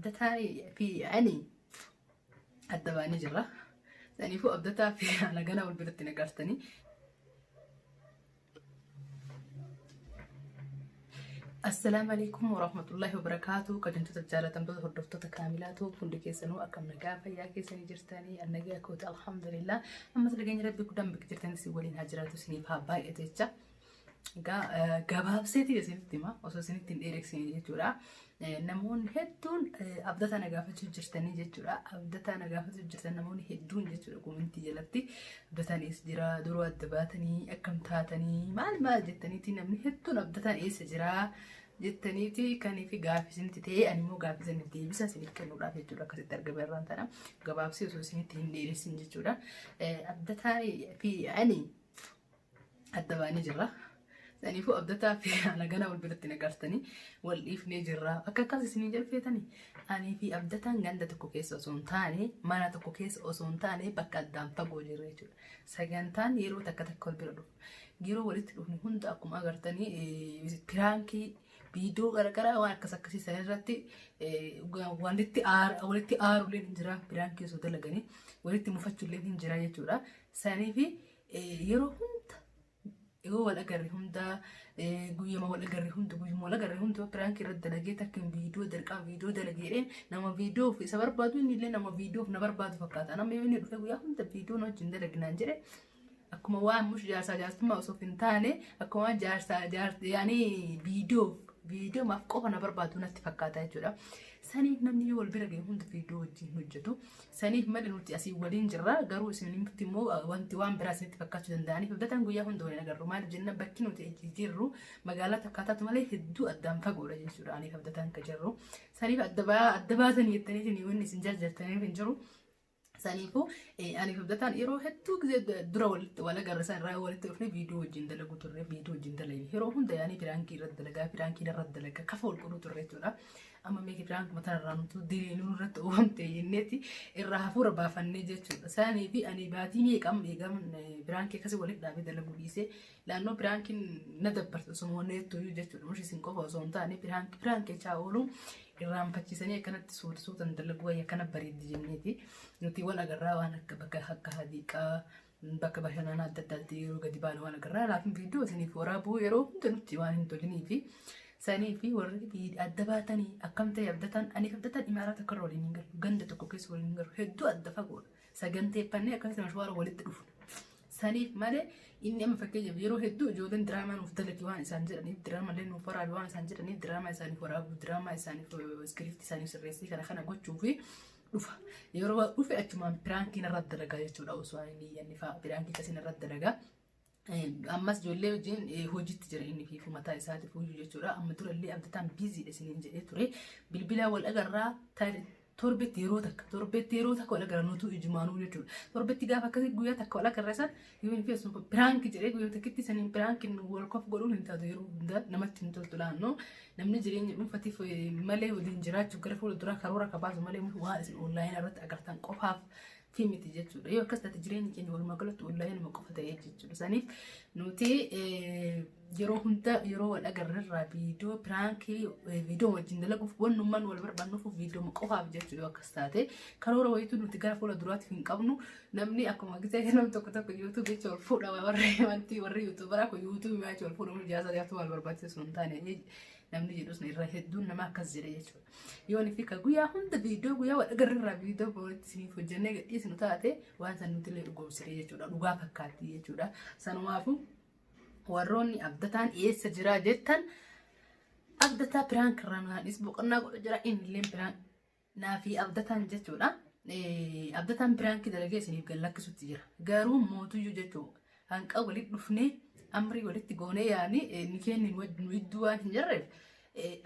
Abdataa fi ani adda baanee jirra. Saniifuu abdataa fi ana ganaa wal biratti na gartanii. Assalaamu alaikum warahmatullahi wabarakaatu. Kabajamtoota jaalatamtoota hordoftoota kaamilaatu hundi keessanuu akkam nagaa fayyaa keessanii jirtanii annagaa koota alhamdulillah. Ammas nageenya rabbii guddaan bakka jirtan isin waliin haa jiraatu isiniif haa baay'atu jecha. Egaa gabaabseetii isinitti hima osoo isinitti hin dheereksine jechuudha. Namoonni hedduun abdataa na gaafachuu jirtanii jechuudha. Abdataa na gaafachuu jirtan namoonni hedduun jechuudha komentii jalatti. Abdataan eessa jira duruu adda baatanii akkam taatanii maal maal jettaniiti namni hedduun abdataan eessa jira jettaniiti kanii fi gaaffii isinitti ta'ee ani immoo gaaffii isiniif deebisa isiniif kennuudhaaf jechuudha akkasitti argame irraan tana gabaabsee osoo isinitti hin dheeressin jechuudha. Abdataa fi ani adda baanee jirra. Saniifuu abdataa fi ana ganaa wal biratti na gartanii wal dhiifnee jirra. Akka akkas isinii jalfeetanii anii fi abdataan ganda tokko keessa osoo hin taane mana tokko keessa osoo hin taane bakka addaan fagoo jirra jechuudha. Sagantaan yeroo takka takka wal bira dhufu. Yeroo walitti dhufnu hunda akkuma agartanii piraankii viidiyoo garaagaraa waan akkas akkasii san irratti walitti aaruleen hin jira piraankii osoo dalaganii walitti mufachuuleen hin jira jechuudha. Saniifi yeroo hunda yoo wal agarre hunda guyyama wal agarre hunda guyyuma wal agarre hunda piraankii irratti dalagee takka viidiyoo dirqama viidiyoo dalagee jedhee nama viidiyoof isa barbaadu inni illee nama viidiyoof na barbaadu fakkaata. Nama yoo inni dhufe guyyaa hunda viidiyoo na wajjin dalaginaan jedhe akkuma waan mush jaarsaa jaarsummaa osoo hin taane akkuma waan jaarsaa jaartii yaani viidiyoof viidiyoo maaf qofa na barbaadu natti fakkaata jechuudha. Saniif namni yoo wal bira gahe hunda viidiyoo wajjin hojjetu. Saniif malee nuti asii waliin jirra garuu isinitti immoo wanti waan biraa isinitti fakkaachuu danda'aniif abdataan guyyaa hunda waliin agarru maaliif jenna bakki nuti jirru magaalaa takkaa taatu malee hedduu addaan fagoodha jechuudha aniif abdataan ka jirru. Saniif adda baatanii jettanii isin wanni isin jarjartaniif hin jiru. Saniifuu aniif abdataan yeroo hedduu gisee dura walitti wal agarre isaan irraa walitti dhufne viidiyoo wajjin dalaguu turre viidiyoo wajjin dalagee yeroo hunda yaanii piraankii irratti dalagaa piraankii irratti dalagaa kafa wal godhuu turre jechuudha. Amma meeqa piraankii mataa irraa nutu diriinuu irratti uumamte jenneeti irraa hafuura baafannee jechuudha. Sanii fi ani baatii meeqam eegam piraankii akkasii walitti dhaabee dalaguu dhiisee naannoo piraankiin na dabbarte osoo wanneettu iyyuu jechuudha. Mushi isin qofa osoo hin taane piraankii piraankii jechaa oolu irraanfachiisanii akkanatti suuta suutan dalaguu wayya akkana bareeddi jenneeti. Nuti wal agarraa waan akka bakka akka hadiiqaa bakka bashannanaa adda addaatti yeroo gadi baanu waan agarraa laakiin viidiyoo isiniif waraabuu yeroo hunda nutti waan hin tolinii fi sanii fi warri adda baatanii akkam ta'e abdatan aniif abdatan imaaraa tokko irra waliin hin galu ganda tokko keessa waliin hin galu hedduu adda fagoodha saganteeffannee akkasitti mashwaara walitti dhufu saniif malee inni amma fakkeenyaaf yeroo hedduu ijoolleen diraamaa nuuf dalagi waan isaan jedhaniif diraamaa illee nuuf waraabi waan isaan jedhaniif diraamaa isaaniif waraabuu diraamaa isaaniif iskiriiptii isaaniif sirreessii kana kana gochuu fi dhufa. Yeroo dhufe achumaan piraankii narratti dalagaa jechuudha osoo ani hin iyyanne fa'a piraankii akkasii narratti dalagaa. Ammas ijoollee wajjin hojiitti jira inni fiifu mataa isaatiif hojii jechuudha. Amma durallee abdataan biiziidha isiniin jedhee ture. Bilbilaa wal agarraa torbetti yeroo takka torbetti yeroo takka wal agarra nutu ijumaanuu jechuudha. Torbetti gaafa akkasii guyyaa takka wal agarra san yoo inni feesu piraanki jedhee guyyaa takkitti saniin piraankiin wal kof godhuun hin taatu yeroo hunda namatti hin toltu laannoo. Namni jireenya dhuunfatiif malee waliin jiraachuuf gara fuula duraa karoora akka baasu malee waan isin onlaayinii irratti agartan qofaaf fi miti jechuudha. Yoo akkas taate jireenyi keenya walumaa galatti onlaayinuma qofa ta'ee jechuudha. Saniif nuti yeroo hunda yeroo wal agarrerraa viidiyoo piraankii viidiyoo wajjin dalaguuf wannummaan wal barbaannuuf viidiyoo qofaaf jechuudha yoo akkas taate karoora wayituu nuti gara fuula duraatiif hin qabnu namni akkuma gisee nam tokko tokko yuutuub jecha wal fuudha warri wanti warri yuutuubaraa kun yuutuubii jecha wal fuudha jaarsa jaartuu wal barbaachisu hin taane namni jedhus irra hedduun nama akkas jedhe jechuudha. Yoo ni fi guyyaa hunda viidiyoo guyyaa wal agarra viidiyoo walitti isiniif hojjennee gadhiisnu taate waan san nuti illee dhugoomsine jechuudha dhugaa fakkaatti jechuudha. Sanumaafuu warroonni abdataan eessa jiraa jettan abdataa piraank irraa naanis boqonnaa godhu jira inni illee piraank Naafi abdataan jechuudha. Abdataan piraankii dalagee isiniif gad lakkisutti jira. Garuu mootuyyuu jechuudha. Hanqa walitti dhufnee amrii walitti goonee yaani ni kenni nu idduu waan hin jirreef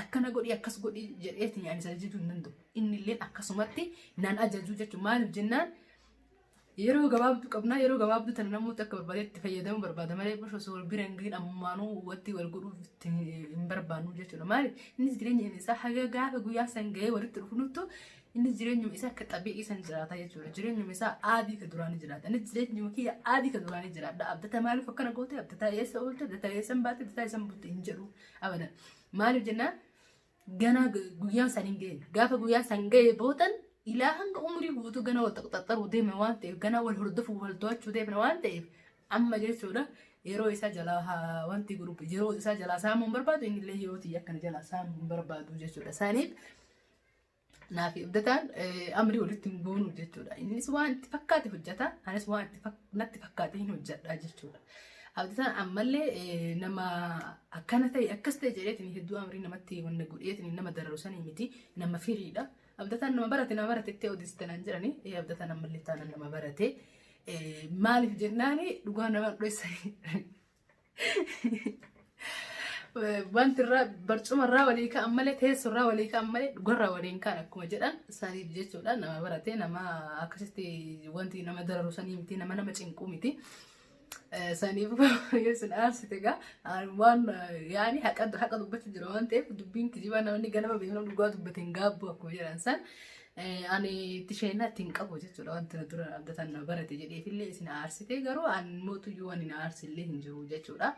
akkana godhii akkas godhii jedheetiin ani isa ajajuu hin danda'u. Inni illee akkasumatti naan ajajuu jechuudha. Maaliif jennaan Yeroo gabaabduu qabnaa yeroo gabaabduu tana namoota akka barbaadetti fayyadamuu barbaada malee osoo osoo wal bira hin gahin ammaanuu wanti wal godhuuf itti hin barbaannu jechuudha. Maali innis jireenya isaa haga gaafa guyyaa san gahee walitti dhufnuttu innis jireenyuma isaa akka xabi'ii san jiraata jechuudha. Jireenyuma isaa aadii ka duraanii jiraata. Innis jireenyuma kiyya aadii ka duraanii jiraadha. Abdata maaliif akkana goote abdataa eessa oolte abdataa eessan baate abdataa eessan butte hin jedhu abadan. Maaliif jennaan Ganaa guyyaan san hin geenye. Gaafa guyyaan san ga'e boodan ilaa hanga umurii guutuu gana wal xaxxaxxaruu deeme waan ta'eef, gana wal hordofuu wal to'achuu deemne waan ta'eef, amma jechuudha yeroo isaa jalaa wanti group yeroo isaa jalaa saamuu hin barbaadu, inni illee yeroo tiyya akkana jalaa saamuu hin barbaadu jechuudha. Isaaniif naaf abdataan amrii walitti hin goonu jechuudha. Innis waan itti fakkaate hojjeta, anis waan itti natti fakkaate hin hojjedha jechuudha. Abdataan ammallee nama akkana ta'e akkas ta'e jedheetiin hedduu amrii namatti wanna godheetiin nama dararu sanii miti, nama firiidha. Abdataan nama barate, nama barate itti odeessitan an jedhani, abdataan ammallee taanaan nama barate. Maaliif jennaani, dhugaa nama dho'isanii wanti irraa barcuma irraa walii ka'an malee, teessoo irraa walii ka'an malee, dhugarraa waliin ka'an akkuma jedhan saniif jechuudha. Nama barate, nama akkasitti wanti nama dararu sanii miti, nama nama cinquu miti. Saniif yoo isin aarsite egaa waan yaani haqa haqa dubbachuu jira waan ta'eef, dubbiin kijibaa namni ganama beeknu dhugaa dubbate hin gaabbu akkuma jedhan san, ani itti sheenaa ittiin qabu jechuudha. Wanti na dura abdatan na barate jedheefillee isin aarsite, garuu an mootuyyuu waan hin aarsillee hin jiru jechuudha.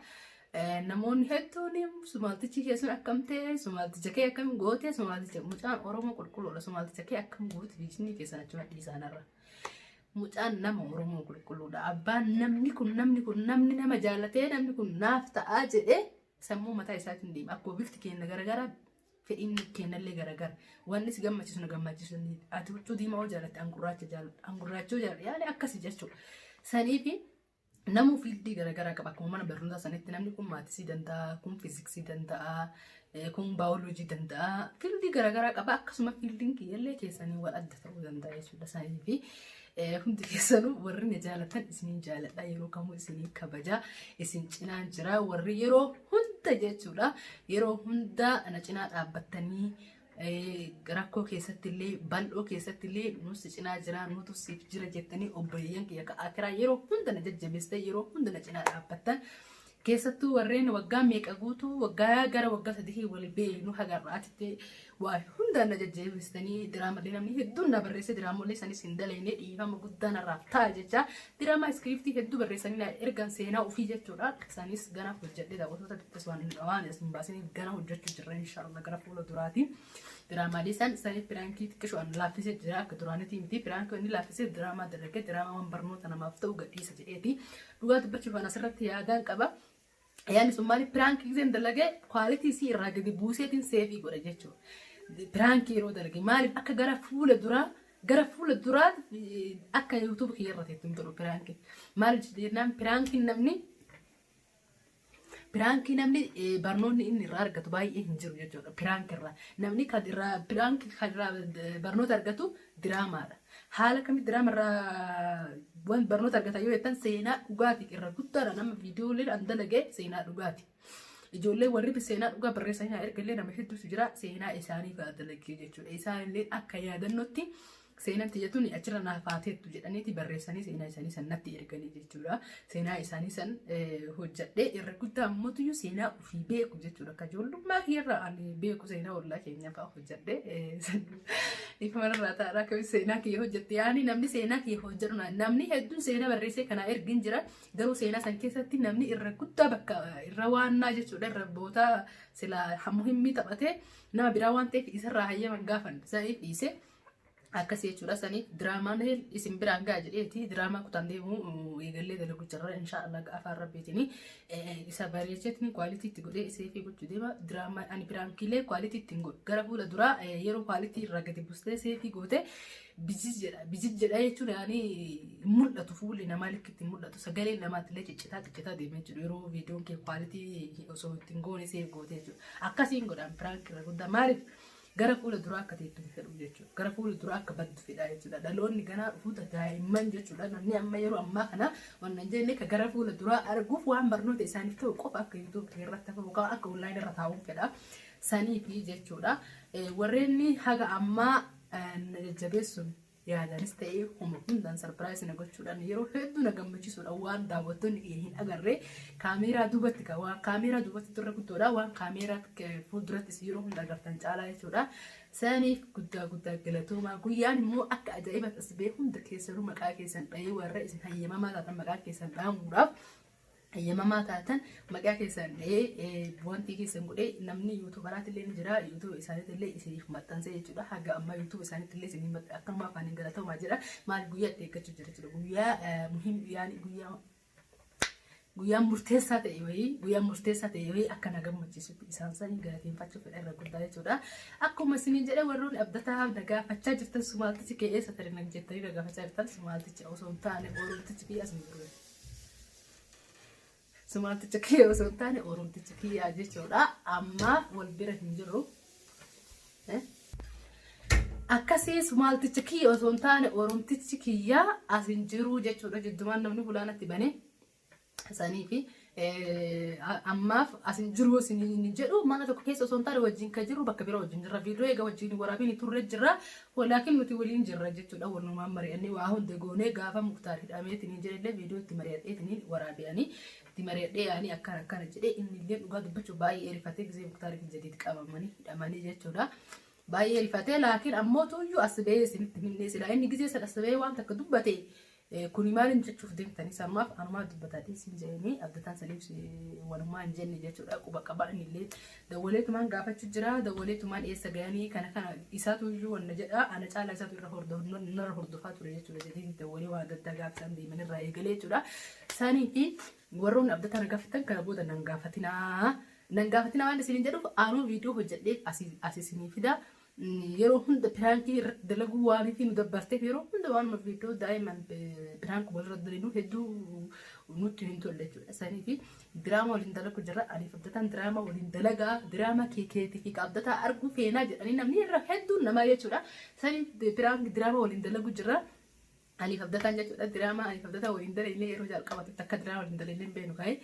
Namoonni hedduun sumaaltichi kee sun akkam ta'e, sumaalticha kee akkam goote, sumaalticha, mucaan Oromoo qulqulluudha, sumaalticha kee akkam goote, biizinii keessan achuma dhiisaanarra. Mucaan nama Oromoo qulqulluudha. Abbaan namni kun, namni kun, namni nama jaalatee namni kun naaf ta'aa jedhee sammuu mataa isaatiin deema. Akkuma bifti keenya garagara, fedhiin keenyallee garagara. Wanni si gammachiisu na gammachiisu. Ati huccuu diimaa yoo jaalatte, an gurraacha jaaladha. An gurraacha yoo jaaladha yaani akkasi jechuudha. Saniifi namuu fiildii garaagaraa qaba. Akkuma mana barnootaa sanitti namni kun maatisii danda'a, kun fiiziksii danda'a, kun baayoloojii danda'a. Fiildii garaagaraa qaba. Akkasuma fiildiin kiyyallee keessanii wal adda ta'uu danda'a jechuudha. Saniifi hundi keessanuu warri na jaalatan isiniin jaaladha. Yeroo kamuu isinii kabaja. Isin cinaan jira. Warri yeroo hunda jechuudha. Yeroo hunda na cinaa dhaabbattanii rakkoo keessatti illee bal'oo keessatti illee nus cinaa jira, nutu siif jira jettanii, obboleeyyan kiyya ka akiraa yeroo hunda na jajjabeessite, yeroo hunda na cinaa dhaabbattan, keessattuu warreen waggaa meeqa guutuu, waggaa gara waggaa 3 wal beeknu, haga har'aatitti waa hundaan na jajjabeessitanii, diraamallee namni hedduun na barreesse, diraamolee sanis hin dalayne, dhiifama guddaa narraaf ta'a jecha, diraamaa iskiriiptii hedduu barreessanii na ergan, seenaa ofii jechuudha. Sanis gana hojjedhe, daawwattoota xiqqis waan waan isin baasiniif gana hojjechuu jirra inshaallah gara fuula duraati. Diraamaalee san saniif piraankii xiqqishu an laaffisee jira, akka duraanitii miti. Piraankii inni laaffisee diraamaa dalagee, diraamaa waan barnoota namaaf ta'u gadhiisa jedheeti. Dhugaa dubbachuuf an asirratti yaadaan qaba. Yaadni sun maali? Piraankii giseen dalagee kwaalitii isii irraa gadi buuseetiin seefii godha jechuudha. Piraankii yeroo dalage maaliif akka gara fuula duraa, gara fuula duraa akka YouTube kiyya irra teettu hin godhu piraankii. Maal jennaan, piraankiin namni piraankii namni barnoonni inni irraa argatu baay'ee hin jiru jechuudha. Piraankii irraa namni kan irraa piraankii kan irraa barnoota argatu diraamaadha. Haala kamitti diraama irraa waan barnoota argata yoo jettan, seenaa dhugaati irra guddaadha. Nama viidiyooleen an dalage seenaa dhugaati. Ijoollee warri seenaa dhugaa barreessanii naa ergallee nama hedduutu jira, seenaa isaanii fa'aa dalagee jechuudha. Isaanillee akka yaadannootti seenaan tiyyatuun achirra naaf haateettu jedhaniiti barreessanii seenaa isaanii san natti erganii jechuudha. Seenaa isaanii san hojjedhee, irra guddaa ammoo seenaa ofii beeku jechuudha. Akka ijoollummaa kiyyarraa ani beeku, seenaa ollaa keenya fa'aa hojjedhee ifa manarraa taa'aa akka seenaa kiyya hojjette. Yaani namni seenaa kiyya hojjedhu, namni hedduun seenaa barreessee kanaa ergin jira. Garuu seenaa san keessatti namni irra guddaa bakka irra waannaa jechuudha. Irra bootaa sila muhimmii taphatee nama biraa waan ta'eef isarraa hayyaman gaafan saniif dhiisee akkas jechuudha. Saniif diraamaan isin biraan ga'a jedheeti diraamaa kutaan deemu eegallee dalagu jirra inshaallah afaan rabbiitiin. Isa bareecheetiin kwaalitii itti godhee seefii gochuu deema. Diraamaa ani piraankiilee kwaalitii ittiin godhu gara fuula duraa yeroo kwaalitii irraa gadi bustee seefii goote bijij jedha, bijij jedha jechuun yaani mul'atu, fuulli namaa likkitti mul'atu, sagaleen namaatti illee ciccitaa ciccitaa deemee jiru yeroo viidiyoon kee kwaalitii osoo ittiin goone seef goote jechuudha. Akkasiin godhaan piraankiirra guddaa. Maaliif? Gara fuula duraa akka teettu hin fedhu jechuudha. Gara fuula duraa akka baddu fedha jechuudha. Dhaloonni ganaa dhufuuta daa'imman jechuudha. Namni amma yeroo ammaa kana wannan jenne ka gara fuula duraa arguuf waan barnoota isaaniif ta'u qofa akka YouTube irratti hafu yookaan akka online irra taa'uun fedha. Saniifi jechuudha. Warreen haga ammaa na jajjabeessuun yaadanis ta'ee homa hundaan surprise na gochuudhaan yeroo hedduu na gammachiisuudhaan, waan daawwattoonni kiyya hin agarre kaameeraa duubatti, waan kaameeraa duubatti turre guddoodha, waan kaameeraa fuuldurattis yeroo hunda agartan caalaa jechuudha. Saniif guddaa guddaa galatoomaa. Guyyaan immoo akka ajaa'ibaatti as ba'ee hunda keessanuu maqaa keessan dhahee, warra isin hayyamamaa taatan maqaa keessan dhaamuudhaaf Eeyyamamaa taatan maqaa keessan dhahee wanti keessan godhee namni yuutuubaraati illee ni jira, yuutuuba isaaniitti illee isiniif maxxansee jechuudha. Haga ammaa yuutuuba isaaniitti illee isiniif akkanuma afaaniin galatoomaa jira. Maal guyyaa itti eeggachuu jira jechuudha. Guyyaa muhiim yaani guyyaa murteessaa ta'e wayii, guyyaa murteessaa ta'e wayii akka na gammachiisutti isaan sanii galateeffachuu fedha irra guddaa jechuudha. Akkuma isiniin jedhe, warroonni abdataa na gaafachaa jirtan, sumaaltichi kee eessa ture na jettanii na gaafachaa jirtan, sumaaltichi osoo hin taane oromtichi kiyya asuma jiru. Sumaalticha kiyya osoo hin taane oromticha kiyyaa jechuudha. Ammaaf wal bira hin jirru. Akkasii sumaalticha kiyya osoo hin taane oromtichi kiyyaa as hin jiru jechuudha. Jiddumaan namni fulaanatti banee sanii fi ammaaf as hin jiru isin jedhu, mana tokko keessa osoo hin taane wajjin kan jirru bakka bira wajjin jirra. Viidiyoo eega wajjin waraabiin turre jirra. Walaakin nuti waliin jirra jechuudha. Walumaan mari'annee waa hunda goonee gaafa Muktaar hidhameetiin jedhellee viidiyoo itti mari'adheetiin waraabi'anii itti mari'adhee yaanii akkana akkana jedhee, inni illee dhugaa dubbachuuf baay'ee rifatee gisee Muktaarii fi Jadiid qabamanii hidhamanii jechuudha. Baay'ee rifatee, laakiin ammoo tuyyuu as ba'ee isinitti himnee silaa inni gisee san as ba'ee waan takka dubbate kuni maaliin jechuuf deemtanii sammaaf anumaa dubbataa dhiisin jedhanii abdataan saniif wanumaa hin jenne jechuudha. Quba qaba, inni illee dawwaleetumaan gaafachuu jira, dawwaleetumaan eessa gayanii kana kana isaatu iyyuu wanna jedha, ana caalaa isaatu irra narra hordofaa ture jechuudha. Jedhee dawwalee waan adda addaa gaafa isaan deeman irraa eegalee jechuudha. Sanii fi warroonni abdataan gaafatan kana booda nan gaafatinaa, nan gaafatinaa waan isiniin jedhuuf anuu viidiyoo hojjedhee asii isinii fida. Yeroo hunda piraankii irratti dalaguu waan fi nu dabbarteef, yeroo hunda waanuma viidiyoo daa'iman piraank walirra dalagnu hedduu nutti hin tolle jechuudha. Sanii fi diraama waliin dalagu jirra. Aniif abdataan diraama waliin dalagaa, diraama keekeetii fi abdataa arguu feenaa jedhanii namni irra hedduun namaa jechuudha. Saniif piraank diraama waliin dalagu jirra. Aniif abdataan jechuudha, diraamaa aniif abdataa waliin dalagne yeroo jalqabaatitti akka diraama waliin dalagne hin beeknu ka'e.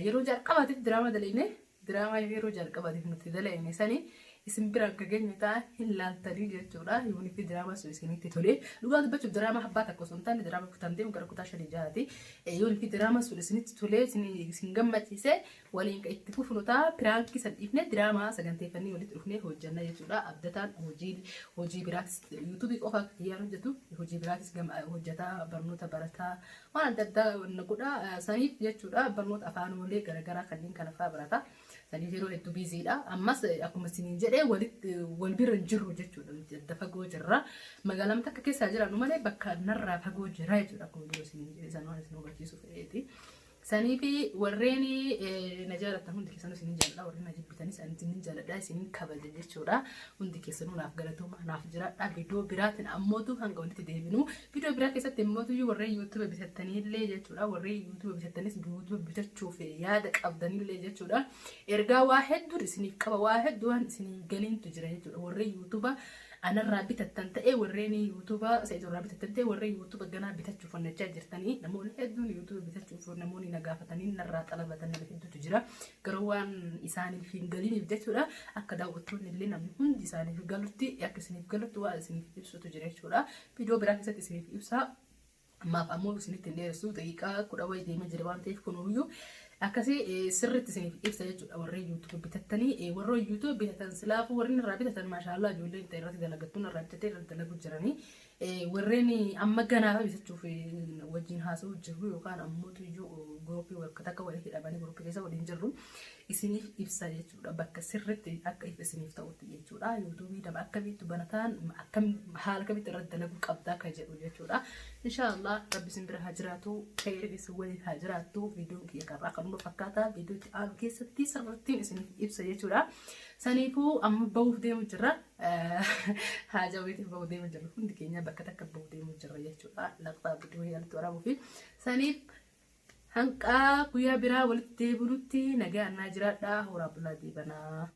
Yeroo jalqabaatitti diraama dalagne, diraamaa yeroo jalqabaatiif nuti dalagne sanii isin bira akka geenyu ta'a, hin laaltanii jechuudha. Yoonii fi diraamaa sun isinitti tole. Dhugaa dubbachuuf diraamaa abbaa takka osoo hin taane diraamaa kutaan deemu gara kutaa shanii jahaati. Yoonii fi diraamaa sun isinitti tole, isin gammachiise, waliin kan itti fufnu ta'a. Piraankii san dhiifnee diraamaa saganteeffannee walitti dhufnee hojjanna jechuudha. Abdataan hojii biraatis, yuutuubii qofa kiyyaan hojjetu, hojii biraatis gama hojjetaa, barnoota barataa, waan adda addaa na godha saniif jechuudha. Barnoota afaanoolee garaagaraa kanneen kana fa'aa barata. Saniif yeroo hedduu biiziidha. Ammas akkuma isiniin jedhee walitti wal bira hin jirru jechuudha. Nuti adda fagoo jirra. Magaalaa takka keessaa jiraannu malee bakka narraa fagoo jira jechuudha. Akkuma dura isiniin jedhee san waan isin hubachiisu fedheeti. Sanii fi warreen na jaallattan hundi keessanuu isinin jaalladha. Warreen na jibbitanis ani isinin jaalladha. Isinin kabaja jechuudha. Hundi keessanuu naaf galatooma, naaf jiraadha. Viidiyoo biraatiin ammootu hanga walitti deebinu. Viidiyoo biraa keessatti immootu warreen yuutuuba bitattanillee jechuudha. Warreen yuutuuba bitattanis, yuutuuba bitachuuf yaada qabdanillee jechuudha. Ergaa waa hedduu isiniif qaba. Waa hedduu waan isiniin galiintu jira jechuudha. Warreen yuutuuba anarraa bitattan ta'ee, warreen yuutuuba Sa'iidurraa bitattan ta'ee, warreen yuutuuba ganaa bitachuuf honnachaa jirtanii, namoonni hedduun yuutuuba bitachuuf namoonni na gaafatanii narraa xalabatan nama hedduutu jira. Garuu waan isaaniif hin galiniif jechuudha. Akka daawwattoonni illee namni hundi isaaniif galutti, akka isiniif galutti waan isiniif ibsutu jira jechuudha. Viidiyoo biraa keessatti isiniif ibsa. Ammaaf ammoo isinitti hin dheeressu, daqiiqaa 10 wayii deemee jira waan ta'eef kunuyyuu akkasii sirriitti isiniif ibsa jechuudha. Warreen yuutuuba bitattanii, warreen yuutuuba bitatan silaafuu warreen irraa bitatan maashaallaa, ijoolleen ta'e irratti dalagattuun irraa bitatee irratti dalagu jiranii, warreen amma ganaa bitachuuf wajjin haasa'uu jirru yookaan ammoo tuyyuu guruppii bakka takka walii hidhamanii guruppii keessa waliin jirru isiniif ibsa jechuudha. Bakka sirriitti akka ifa isiniif ta'utti jechuudha. Yuutuubii nama akkamitti banataan, akkam haala kamitti irratti dalaguu qabdaa kan jedhu jechuudha. Inshaallah rabbi isin bira haa jiraatu, khayriin isin waliin haa jiraattu. Viidiyoon kiyya karraa kanuma fakkaata. Viidiyoo itti aanu keessatti sirrittiin isiniif ibsa jechuudha. Saniifuu amma bahuuf deemu jirra. Haajaa wayiitiif bahuuf deemu jirra. Hundi keenya bakka takka bahuuf deemu jirra jechuudha. Laqxaa viidiyoo yaalatti waraabuu fi saniif hanqaa guyyaa biraa walitti deebinutti nagaa annaa jiraadhaa, horaa bulaa deebanaa.